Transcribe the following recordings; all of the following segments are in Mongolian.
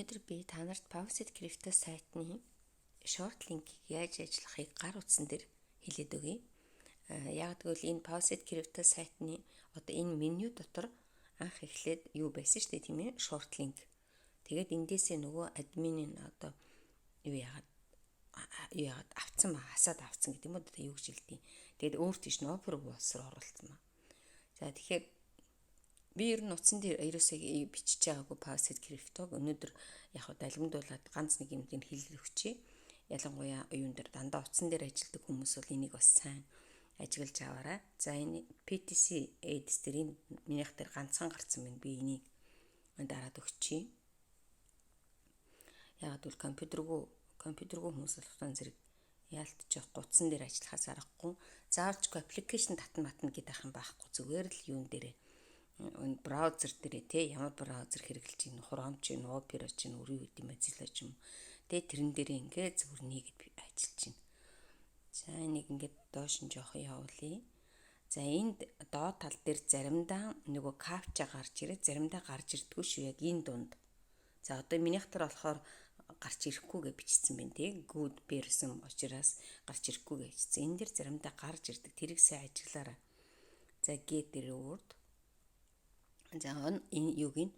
Өнөөдөр би та нарт Faucet Crypto сайтны short link-ийг яаж ажиллахыг гар утсан дээр хэлээд өгье. Яг тэгвэл энэ Faucet Crypto сайтны одоо энэ меню дотор анх эхлээд юу байсан шүү дээ, тийм ээ, short link. Тэгээд эндээсээ нөгөө админ нь одоо юу яагаад авцсан ба хасаад авцсан гэдэг юм уу, одоо юу гэж хэлдэг. Тэгээд өөр тийш Opera Walls руу оруулсан ба. За, тэгэхээр би ер нь утсан дээр ерөөсөө бичиж байгаагүй Faucet Crypto-г өнөөдөр яг хав далимдуулаад ганц нэг юм дээр хэлэл өгчээ. Ялангуяа юун дээр дандаа утсан дээр ажилладаг хүмүүс бол энийг бас сайн ажиглаж аваарай. За, энэ PTC Ads дээр энэ минийх дээр ганцхан гарцсан байна. Би энийг дараад өгчээ. Яг гэвэл компьютергүй хүмүүс болохоор зэрэг яалтч гутсан дээр ажиллахаас аргагүй. Заавалчгүй application татна матна гэдэг ах юм байхгүй. Зүгээр л юун дээрээ, браузер дээрээ, те, ямар браузер хэрэглэж чинь, Chrome ч, Opera ч, өөр юу гэдэг, Mozilla ч юм. Тэ, тэрэн дээрээ ингээд зүгээр нэгэд ажиллаж байна. За, энийг ингээд доош нь жоох явуулъя. За, энд доод тал дээр заримдаа нөгөө captcha гарч ирээд, заримдаа гарч ирдэггүй шүү, яг энэ дунд. За, одоо минийх дээр болохоор гарч ирэхгүй гэж бичсэн байна, тий. Good person учраас гарч ирэхгүй гэж бичсэн. Энэ дэр заримдаа гарч ирдэг. Тэрийг сайн ажиглаарай. За, get reward. За, энэ юуг нь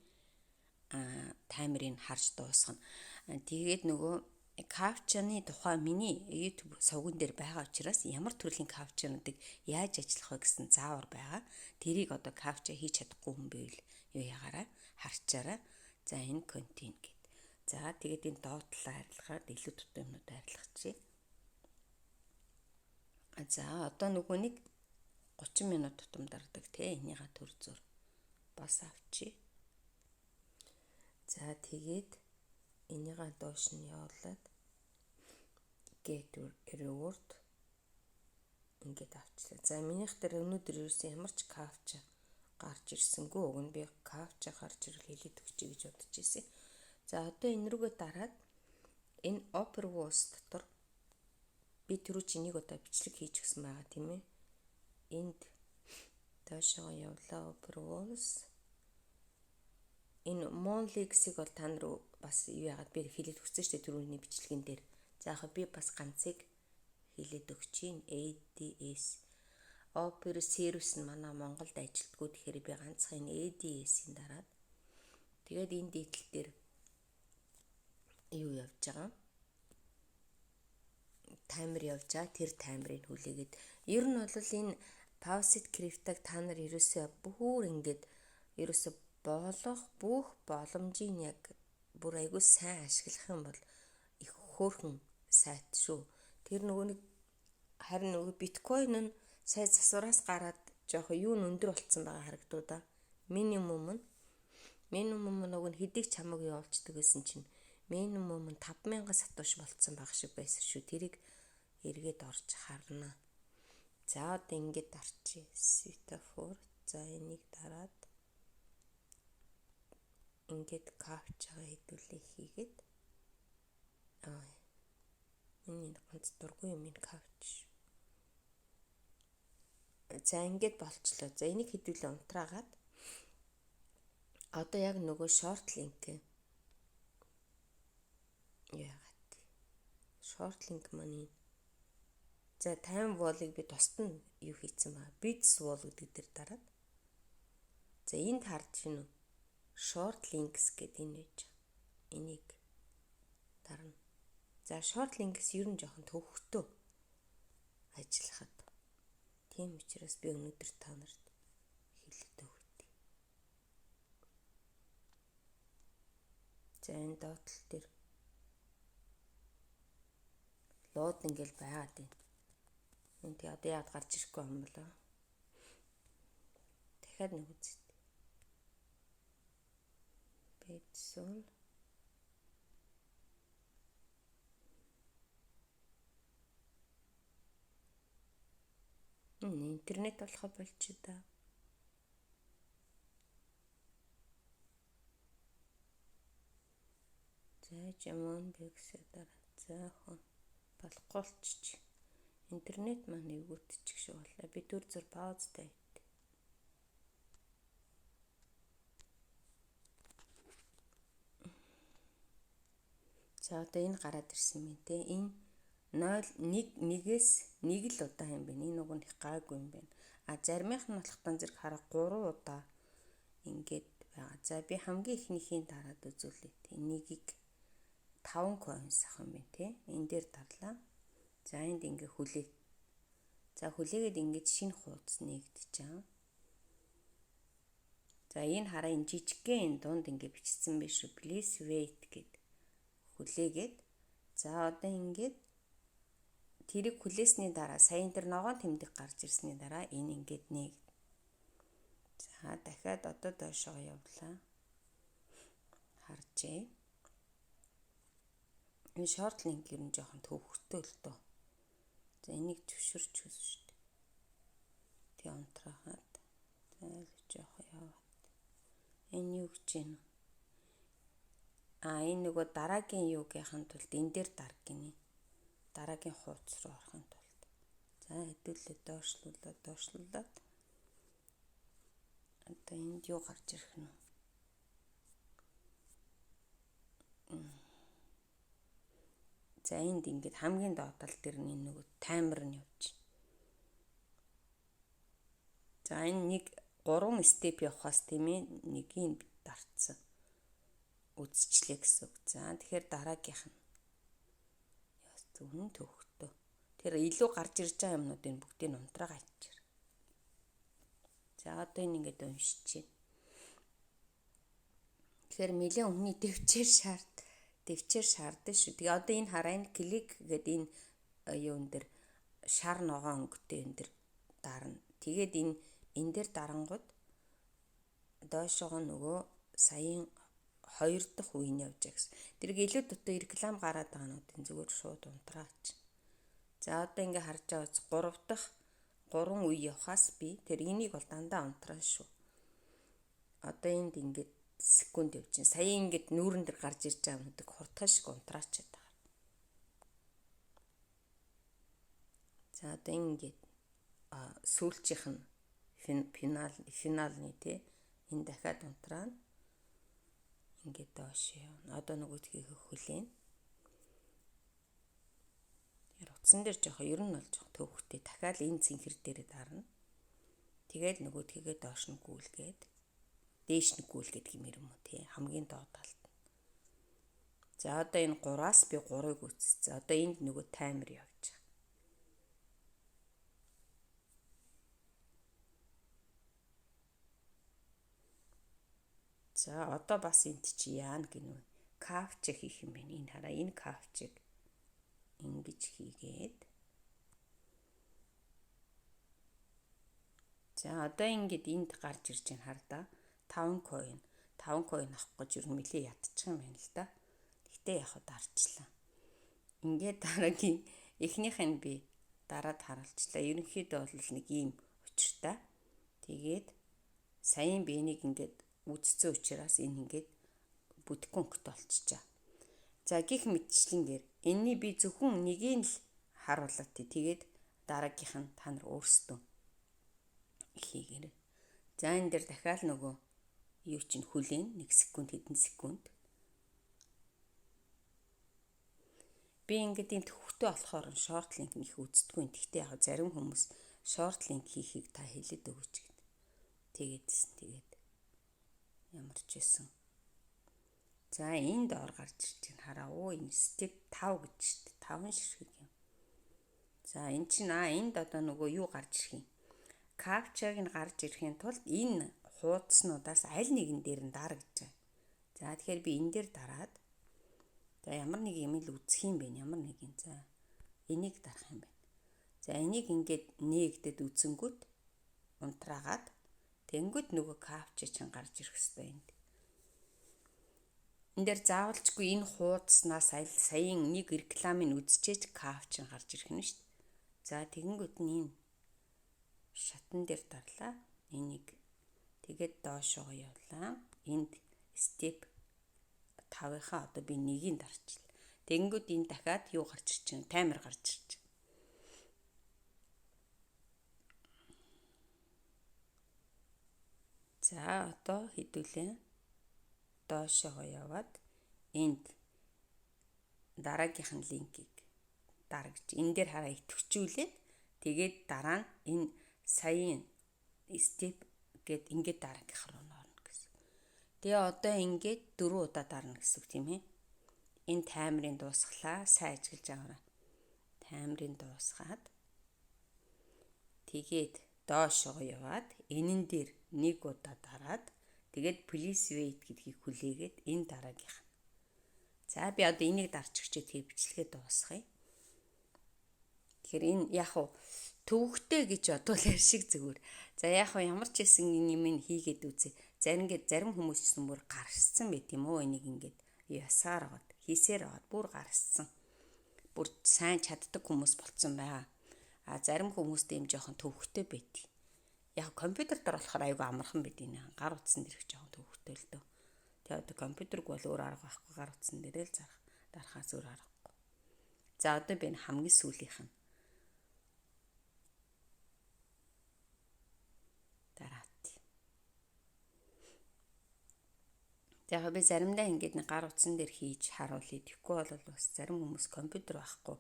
timer ыг харж дуусгана. Тэгээд нөгөө captcha ны тухай миний YouTube сувган дээр байгаа учраас ямар төрлийн captcha нуудыг яаж ажиллах вэ гэсэн заавар байгаа. Тэрийг одоо captcha хийж чадахгүй хүн байвал юу ягаарай, харчаарай. За, энэ контент гэд. За, тэгээд энэ доод талаа арилгаад илүү дутуу юмнууд арилгачих. За, одоо нөгөө нэг 30 минут тутам дардаг, те, энийга төр зур бас авчи. За, тэгээд энийгээ доош нь явуулаад get reward ингээд авчлаа. За, минийх дээр өнөөдөр ерөөсөн ямар ч captcha гарч ирсэнгүй. Уг нь би captcha гарч ирэл хэлээд өгчэй гэж бодож ирсэн. За, одоо энэ рүүгээ дараад энэ Opera Walls дотор би түрүү чи нэг удаа бичлэг хийж өгсөн байгаа, тийм ээ. Энд доошоо явлаа, Opera Walls. Энэ Monlex-ийг бол та нар бас юу яагаад би хэлээд өгсөн шүү дээ түрүүний бичлэгэн дээр. За, яг би бас ганцыг хэлээд өгч чинь. ADS Opera service нь манай Монголд ажилтгүй. Тэгэхээр би ганцхан энэ ADS-ийн дараад тэгээд энэ дийтэл дээр юу явж байгаа, timer явж байгаа. Тэр timer ыг хүлээгээд ер нь бол энэ Faucet Crypto-г та нар ерөөсөө бүр ингээд ерөөсөө болох бүх боломжийг яг бүр айгүй сайн ашиглах юм бол их хөөрхөн сайт шүү. Тэр нөгөө нэг харин нөгөө биткойн нь сая засвараас гараад жоохон юу н өндөр болцсон байгаа харагдуу да. Минимум нь нөгөө хэдийг чамаг явуулцдаг гэсэн чинь минимум нь 5000 сатош болцсон байх шиг байсан шүү. Тэрийг эргээд орж харна. За, одоо ингэж дарчи. Светофор. За, энийг дараад ингээд captcha гаа хэдүүлээ хийгээд, аа, миний ганц дургүй юм энэ captcha. За, ингээд болчлоо. За, энийг хэдүүлээ унтраагаад одоо яг нөгөө short link яагаад short link маань энэ. За, time wall-ыг би тусад нь юу хийцэн ба. Bits wall гэдэг дээр дараад. За, энд харж гинүү. Short links гэдэг энэ байж байгаа. Энийг дарна. За, short links ер нь жоохон төвхтөө ажиллахад. Тийм учраас би өнөөдөр та нарт хэлээд өгдөө. За, энэ доотлол дээр load ингээл байгаад байна. Энэ тий одоо яагаад гарч ирэхгүй юм болоо. Дахиад нэг үзье. Бэтсол. Энэ интернет болохоо болчих да. За, жамон бэгсэ дараа. За, хон болохгүй болчих. Интернет маань эвгүүтчих шиг боллоо. Би түр зур pause тай. За одоо энэ гараад ирсэн юм те. Энэ 0 1 1-ээс 1 л удаа юм байна. Энэ уг нь их гайгүй юм байна. А заримынх нь болохтон зэрэг хараа 3 удаа ингээд байгаа. За би хамгийн эхнийхийн дараад үзүүлье. Нэгийг 5 coins авах юм байна те. Энэ дээр дарлаа. За энд ингээ хүлээ. За хүлээгээд ингээд шинэ хуудас нээгдэж байгаа. За энэ хараа энэ жижигхэн энэ дунд ингээ бичсэн биш үү? Please wait гэд хүлээгээд, за одоо ингээд тэрийг хүлээсний дараа саяын тэр ногоон тэмдэг гарч ирсний дараа энэ ингээд нэг. За дахиад одоо доошоо явлаа. Харжээ. Энэ short link ер нь жоохон төвхтэй л дөө. За энийг зөвшөөрч үзсэн шүү дээ. Тэгээ унтраахад за л жоохон яваад. Энэ юу гэж юм? А энэ нөгөө дараагийн юугийнхын тулд энэ дээр дарг гинэ. Дараагийн хуудас руу орохын тулд. За хэдүүлээ доошлуулаад доошлуулаад одоо энд юу гарч ирэх нь вэ? За энд ингээд хамгийн доод тал дээр нь нөгөө timer нь явж. За энэ нэг 3 step явахаас тийм ээ нэгийг дарцсан. Үзчихлээ гэсэн үг. За тэгэхээр дараагийнх нь яс үнэн төвхтөө. Тэр илүү гарч ирж байгаа юмнуудын бүгдийг нь унтраага ичээр. За одоо энэ ингээд уншчихъя. Тэгэхээр нэлээд өмнө төвчээр шаардсан шүү. Тэгээ одоо энэ хараа энэ click гэдэг энэ юун дээр шар ногоон өнгөтэй энэ дэр дарна. Тэгээд энэ энэ дээр дарангууд доошоогоо нөгөө саяын хоёр дахь үе нь явж байгаа гэсэн. Тэрийг илүү дутуу реклам гараад байгаа нуудын зүгээр шууд унтраач. За одоо ингээ харж байгаа биз, гурав дахь гурван үе явахаас би тэр энийг бол дандаа унтраана шүү. Одоо энд ингээд секунд явж байна. Сая ингээд нүүрэн дээр гарч ирж байгаа юмнуудыг хурдхан шиг унтраачаад байгаа. За одоо ингээд сүүлчийнх нь финалны тий энэ дахиад унтраана. Ингээд доош явна. Одоо нөгөөдхийг хүлээн. Тэр утсан дээр жоохоо ер нь бол жоох төвхтэй. Дахиад энэ цэнхэр дээрээ дарна. Тэгээд нөгөөдхийгээ доош нь гүйлгээд дээш нь гүйлгээд гэмээр юм уу тий хамгийн доод талд. За одоо энэ 3-аас би 3-ыг үүсгэсэн. Одоо энд нөгөө timer явж байгаа. За одоо бас энд чи яана гинүү. Captcha хийх юм байна. Энэ хараа энэ captcha-г ингэж хийгээд. За одоо ингэж энд гарч ирж байна хар да. 5 coin. 5 coin авах гэж ер нь нэлээ ядчих юм байна л да. Гэхдээ яг дарчлаа. Ингээд дараагийн эхнийх нь би дараад харуулчлаа. Ерөнхийдөө бол нэг ийм учиртай. Тэгээд саяын би энийг ингээд үдцсэн учраас энэ ингээд бүтэхгүй өнгөтэй болчихжээ. За гих мэтчлэнгээр энэний би зөвхөн нэгийг л харуулаад тий. Тэгээд дараагийнх нь та нар өөрсдөө хийгээрэй. За энэ дээр дахиад нөгөө юу чинь хүлээн 1 секунд хэдэн секунд. Би ингээд ийм төвхтэй болохоор short link их үздэггүй. Гэхдээ яг зарим хүмүүс short link хийхийг та хэлээд өгөөч гэд. Тэгээдсэн тэгээд ямар ч байсан. За энд доор гарч ирж байна. Хараа оо энэ step 5 гэж шүү дээ. 5 ширхэг юм. За эн чинь энд одоо нөгөө юу гарч ирэх юм? Captcha-г нь гарч ирэхийн тулд энэ хуудаснуудаас аль нэгэн дээр нь дар гэж байгаа. За тэгэхээр би энэ дээр дараад за ямар нэг юм л үзэх юм бэ? Ямар нэг юм. За энийг дарах юм байна. За энийг ингээд нээгдэд үзэнгүүт унтраагаад тэнгүүд нөгөө captcha чинь гарч ирэх хэвээр энд. Энд дээр заавалчгүй энэ хуудаснаас аль саяын нэг рекламыг үзчихээч captcha гарч ирэх нь шүү дээ. За тэгэнгүүт нь энэ шатан дээр дарлаа. Энийг тэгээд доошоо явлаа. Энд step 5-ынхаа одоо би нэгийг дарчлаа. Тэгэнгүүт энэ дахиад юу гарч ирж байна? Timer гарч ирж байна. За одоо хэдүүлээ доошоо яваад энд дараагийнх нь линкийг дарагч энэ дээр хараа идэвхжүүлээд, тэгээд дараа нь энэ саяын step гээд ингээд дараагийнх руу орно гэсэн. Тэгээ одоо ингээд дөрвөн удаа дарна гэсэн үг, тийм ээ. Энэ timer ын дуусглаа. Сайн ажиглаж аваарай. Timer ын дуусгаад, тэгээд доошоо яваад, энэн дээр нэг удаа дараад, тэгээд please wait гэдгийг хүлээгээд энэ дараагийнх. За, би одоо энийг дарч өгчээ, тэгээ бичлэгээ дуусгая. Тэгэхээр энэ яг уу төвөгтэй гэж бодвол шиг зүгээр. За, яг уу ямар ч байсан юм хийгээд үзье. Зарим ингээд зарим хүмүүс ч бүр гарцсан байт юм уу, энийг ингээд ясаар аваад, хийсээр аваад бүр гарцсан. Бүр сайн чаддаг хүмүүс болцсон байгаа. А зарим хүмүүст ийм жоохон төвөгтэй байт. Яг компьютер дээр болохоор айгүй амархан байт энэ. Гар утсан дээр их жоохон төвөгтэй л дөө. Тэгээ одоо компьютерг бол өөр арга байхгүй, гар утсан дээрээ л зарах дарахаас өөр аргагүй. За, одоо би энэ хамгийн сүүлийнх нь дараат. За, яг би заримдаа ингээд нэг гар утсан дээр хийж харуулъя. Тэгэхгүй бол бас зарим хүмүүс компьютер байхгүй,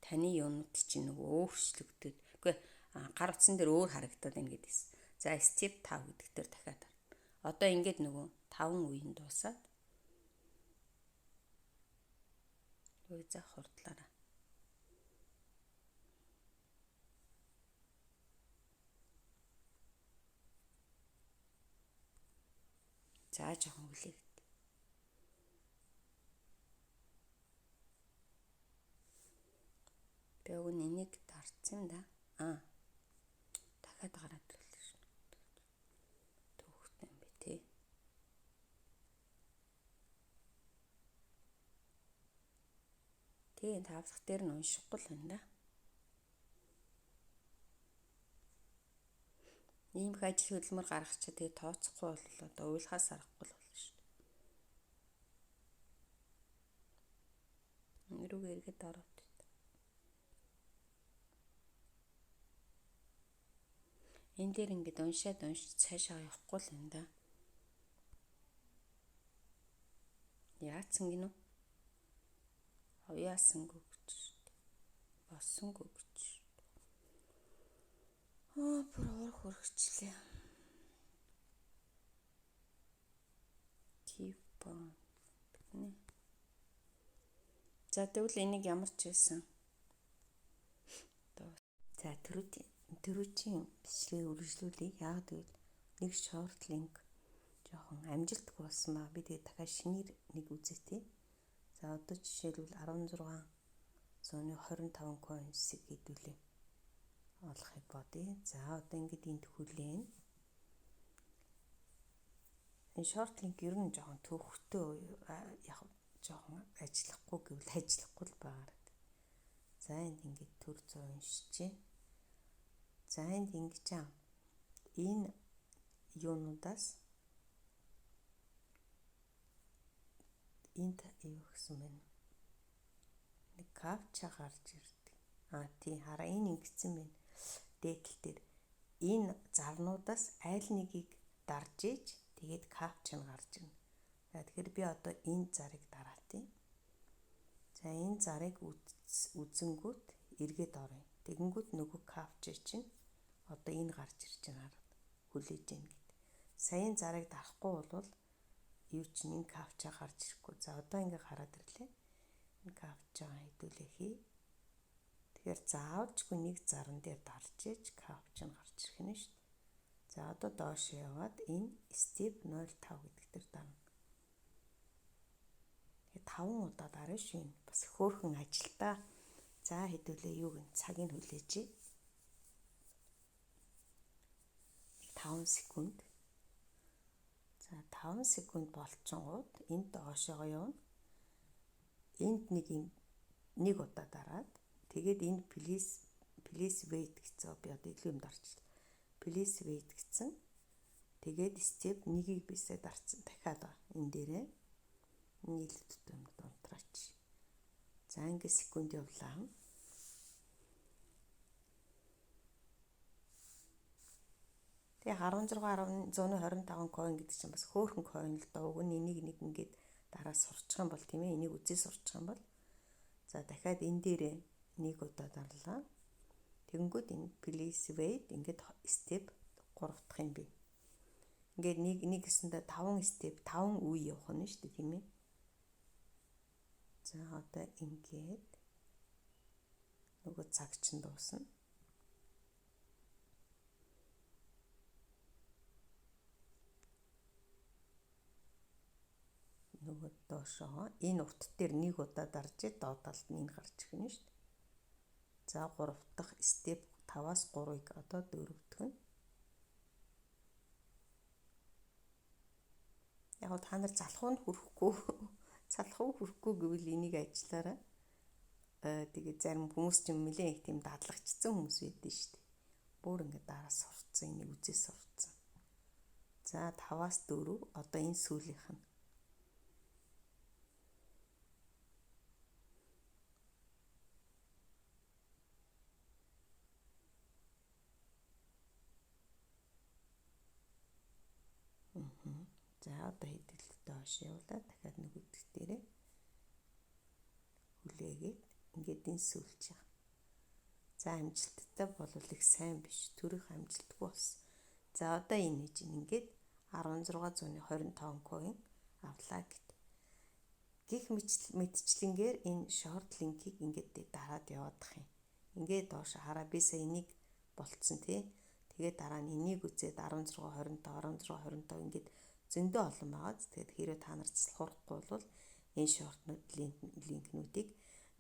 таны юмнууд чинь нөгөө өөрчлөгдөд, үгүй, гар утсан дээр өөр харагдаад байна гэдээс. За, step 5 гэдэг дээр дахиад дарна. Одоо ингээд нөгөө 5 үеийн дуусаад. Үй, за, хурдлаараа. За, жоохон хүлээгээд. Би уг нь энийг дарцсан да. Аа. Дахиад гараад ирлээ шүү. Төвхтэй юм бэ те. Тэгээ тавлах дээр нь уншихгүй л байна да. Ийм их ажил хөдөлмөр гаргах чи тэгээ тооцохгүй бол одоо уйлахаас аргагүй л болно шүү дээ. Нэрүүгээ эргээд ороод. Энэ дээр ингээд уншаад уншиж цаашаа явахгүй л юм да. Яатсан гинүү? Яасангүй гэж. Боссонгүй гэж. Аа, бүр уур хөргчлээ. Типа. Гэнэ. За, тэгвэл энийг ямар ч байсан. За, түрүүчийн бичлэгийг үргэлжлүүлье. Яг тэгвэл нэг short link жоохон амжилтгүй болсон ба би тэгээд дахиад шинээр нэг үзье тээ. За, одоо жишээлбэл 16.25 coins-ыг хэдүүлээ олохыг бодъё. За, одоо ингээд энд хүлээн. Энэ short link ер нь жоохон төвхтөө, яг жоохон ажиллахгүй гэвэл ажиллахгүй л байгаа. За, энд ингээд төр зур уншижээ. За, энд ингэж аа энэ юунуудаас энд юу гэсэн бэ? Нэг captcha гарч ирдэг. А тий, хараа, энэ ингэсэн байна. Дээдл дээр энэ зарнуудаас аль нэгийг дарж иж тэгээд captcha нь гарч ирнэ. За, тэгэхээр би одоо энэ зарыг дараатыг. За, энэ зарыг үзэнгүүт эргээд оръё. Тэгэнгүүт нөгөө captcha чинь одоо энэ гарч ирж байна, хараад хүлээж гин гэд. Саяын зарыг дарахгүй бол юу чинь энэ captcha гарч ирэхгүй. За, одоо ингээ гараад ирлээ. Энэ captcha хэдүүлээ хий. Тэгэхээр заавалжгүй нэг заран дээр дарж иж captcha нь гарч ирэх нь шүү дээ. За, одоо доош яваад энэ step 05 гэдэг дээр дарна. Тэгээ 5 удаа дарна шүү. Бас хөөхөн ажилтаа. За, хэдүүлээ юу гэн цагийг хүлээжээ. 5 секунд. За, 5 секунд болчингууд энд доошоогоо явна. Энд нэг юм нэг удаа дараад, тэгээд энэ please wait гэсэн, би одоо илүү юм дарчлаа. Please wait гэсэн. Тэгээд step нэгийг бисээ дарцсан. Дахиад энэ дээрээ нийлэгддэг юм дунтраач. За, ингээ секунд явлаа. Тэгээ 16.125 coin гэдэг чинь бас хөөрхөн coin л доо. Уг нь энийг нэг ингээд дараа сурчих юм бол, тийм ээ, энийг үзээ сурчих юм бол За, дахиад энэ дээр нэг удаа дарлаа. Тэгэнгүүт энэ please wait, ингээд step 3 дахь юм би. Ингээд нэг нэг гэсэндээ 5 step, 5 үе явах нь шүү дээ, тийм ээ. За, одоо ингээд нөгөө цаг чинь дуусна. Нөгөө доошоо энэ урт дээр нэг удаа дарж, доод талд нь энэ гарч ирнэ шүү дээ. За, 3 дахь step, 5-аас 3-ыг одоо 4 дэх нь. Яг та нар залхуу нь хүрэхгүй, залхуу хүрэхгүй гэвэл энийг ажиллаарай. Тэгээд зарим хүмүүс ч юм нэлээд их тийм дадлагчсан хүмүүс байдсан шүү дээ. Бүр ингээд дараа сурцсан, энийг үзээ сурцсан. За, 5-аас 4, одоо энэ сүүлийнх нь. За, одоо хэдэлтэй доош явуулаад дахиад нөгөөдөх дээрээ хүлээгээд ингээд энэ сүүлч юм. За, амжилттай болвол их сайн биш. Төрөх амжилтгүй болсон. За, одоо энэ чинь ингээд 1625 coin авлаа гэт. Гэх мэтчлэнгээр энэ short link-ийг ингээд дараад яваадах юм. Ингээд доош хараа, би сая энийг болцсон, тий. Тэгээд дараа нь энийг үзээд 16 25, 16 25, ингээд зөндөө олон байгаа. Тэгээд хэрвээ та нар цэцлэх бол энэ short нууд, link нүүдийг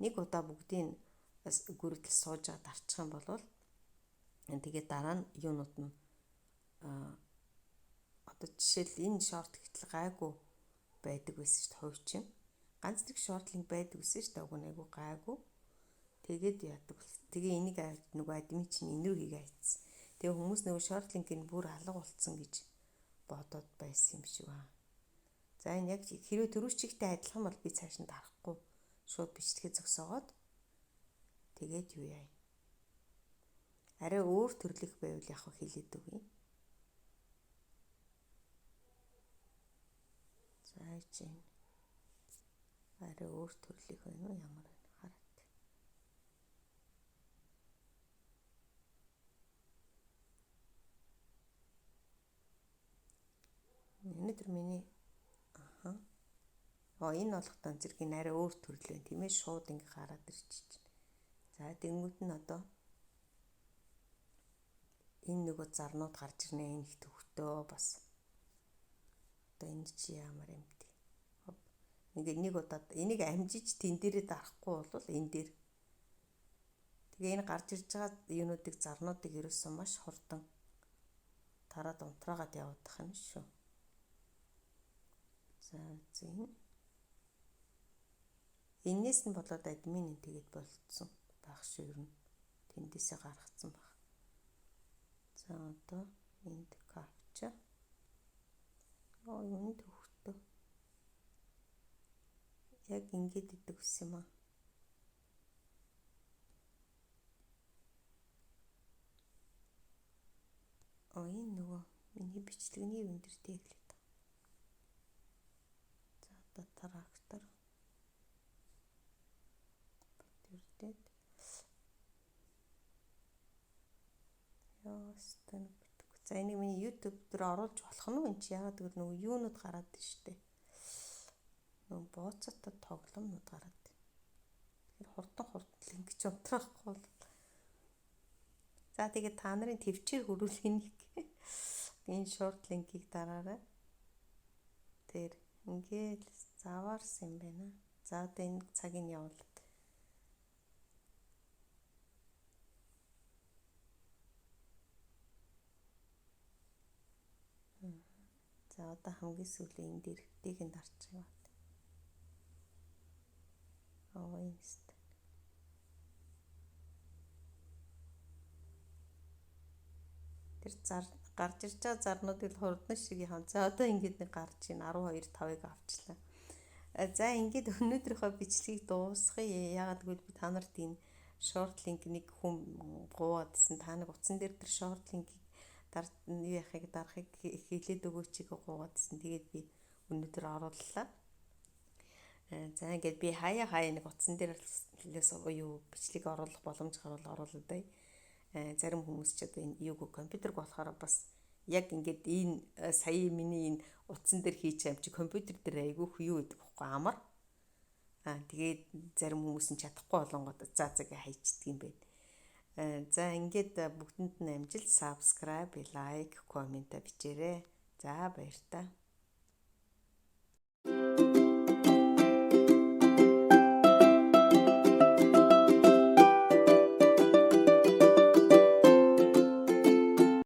нэг удаа бүгдийг гүртэл сууж дарчих юм бол тэгээд дараа нь юунууд нь, одоо жишээл энэ short гэтэл гайгүй байдаг байсан шүү дээ, хувьчин. Ганц нэг short link байдаг байсан шүү дээ. Уг нь айгүй гайгүй. Тэгээд яадаг. Тэгээ энийг нөгөө админ чинь энэ рүү хийгээ хайцсан. Тэгээ хүмүүс нөгөө short link нь бүр алга болцсон гэж бодоод байсан юм шиг байна. За, энэ яг хэрвээ түрүүчигтэй адилхан бол би цааш нь дарахгүй шууд бичлэгээ зогсоогоод тэгээд юу яа. Арай өөр төрлөх байвал яг хэлээд өгье. За, чинь арай өөр төрлөх байна уу, ямар байна, хараад. Өнөөдөр миний аха. Оо, энэ болохтон зэрэг энэ арай өөр төрөл байна, тийм ээ, шууд ингээ гараад ирчих чинь. За, тэнгууд нь одоо энэ нөгөө зарнууд гарч ирнэ, энэ их төвхтөө бас. Одоо энэ чи ямар юм бэ? Хоп. Ингээ нэг удаад энийг амжиж тэн дээрээ дарахгүй бол энэ дээр. Тэгээ энэ гарч ирж байгаа юунуудыг, зарнуудыг ерөөсөн маш хурдан тараад унтраагаад явуудах нь шүү. За, үзье. Энээс нь болоод админ нь тэгээд болцсон байх шүү ер нь. Тэндээсээ гаргацсан баг. За, одоо энд captcha. Оо, юуны төвхтөө. Яг ингэж идэг гэсэн юм аа. Оо, энэ нөгөө миний бичлэгний юун дээр тэглээд. За, одоо трактор битэрдээд яастан битггүй. За, энийг миний YouTube дээр оруулж болох нь уу энэ чи, яагаад гэвэл нөгөө юунууд гараад байна штэ. Нөгөө бооцоотой тоглоомнууд гараад. Тэгэхээр хурдан хурдан link чи унтраахгүй бол. За, тэгээд та нарын төвчээр хөрвүүл энийг, энэ short link-ийг дараарай. Тэр ингээд заваарсан юм байна. За, одоо энэ цагийг явуулаад. За, одоо хамгийн сүүлийн энэ дээр дийг нь дарчих юм байна. Аа, энэ тэр зар гарч ирж байгаа зарнуудыг л хурдан шиг яхан. За, одоо ингээд нэг гарч ийн 12 5-ыг авчлаа. За, ингээд өнөөдрийнхөө бичлэгийг дуусгая. Яагаад гэвэл би та нарт энэ short link нэг хүн гуйгаадсэн. Та нэг утсан дээр тэр short link-ийг дар юу яхыг дарахыг хэлээд өгөөч чиг гуйгаадсэн. Тэгээд би өнөөдөр орууллаа. За, ингээд би хаяа хаяа нэг утсан дээр юу бичлэг оруулах боломж гарвал оруулаад бай. Зарим хүмүүс ч одоо энэ юуг компьютерг болохоор бас яг ингээд энэ сая миний энэ утсан дээр хийж юм чи компьютер дээр айгүйх юу гэдэг вэ, амар. Тэгээд зарим хүмүүс нь чадахгүй болонгод за за гэ хайчдаг юм байна. За, ингээд бүгдэнд нь амжилт, subscribe, like, comment бичээрэй. За, баяртай.